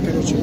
Короче.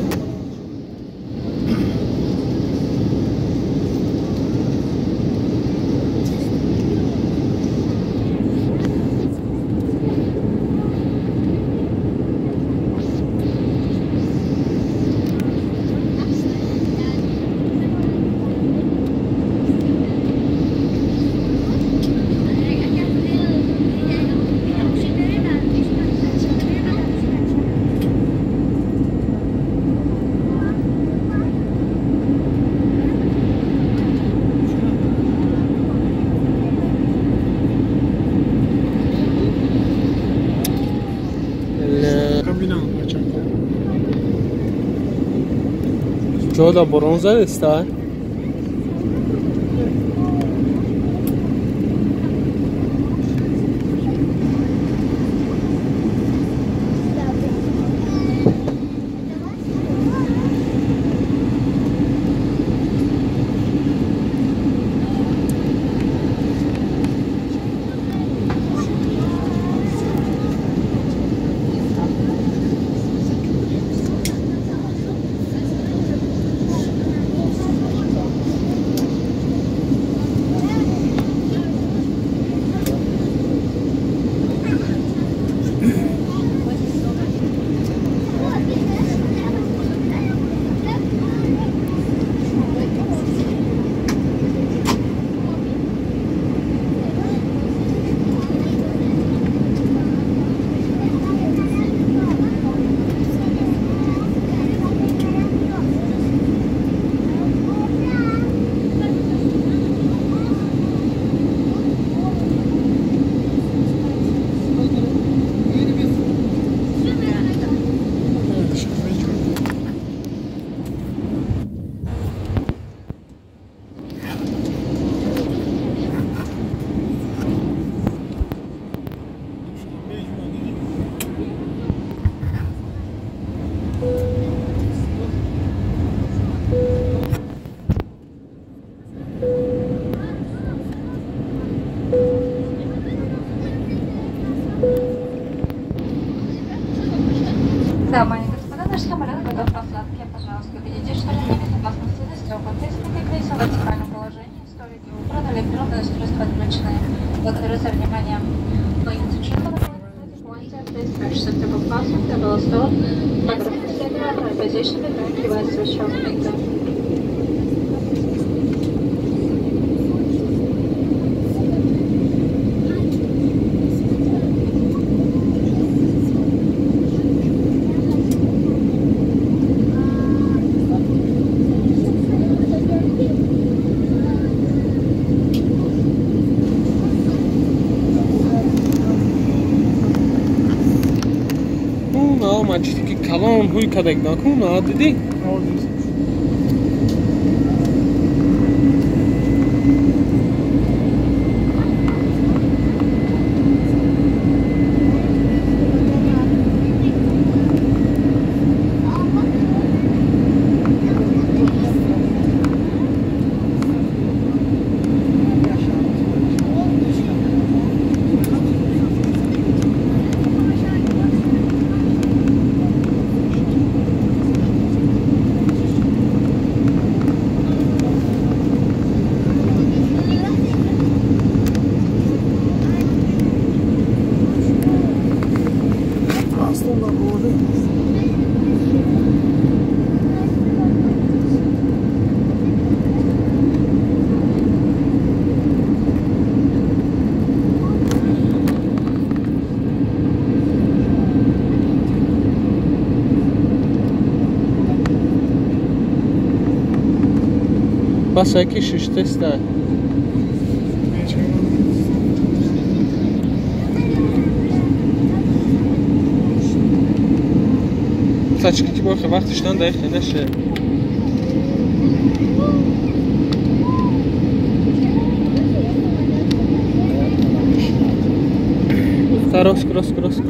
Ҷода борон задеста? Дамы и господа, наш самолет готов к посадке. Пожалуйста, убедитесь, что ремни безопасности застегнуты, спинки кресел в вертикальном положении, столики убраны, электронные устройства отключены. Благодарю за внимание. Ladies and gentlemen, position. Маҷиди ки калон ҳуй кадак накун, а дидӣ? Бас яки шиштеста. Тачки ки бохе вақтиш нанда ихе наше. Та роск, роск, роск.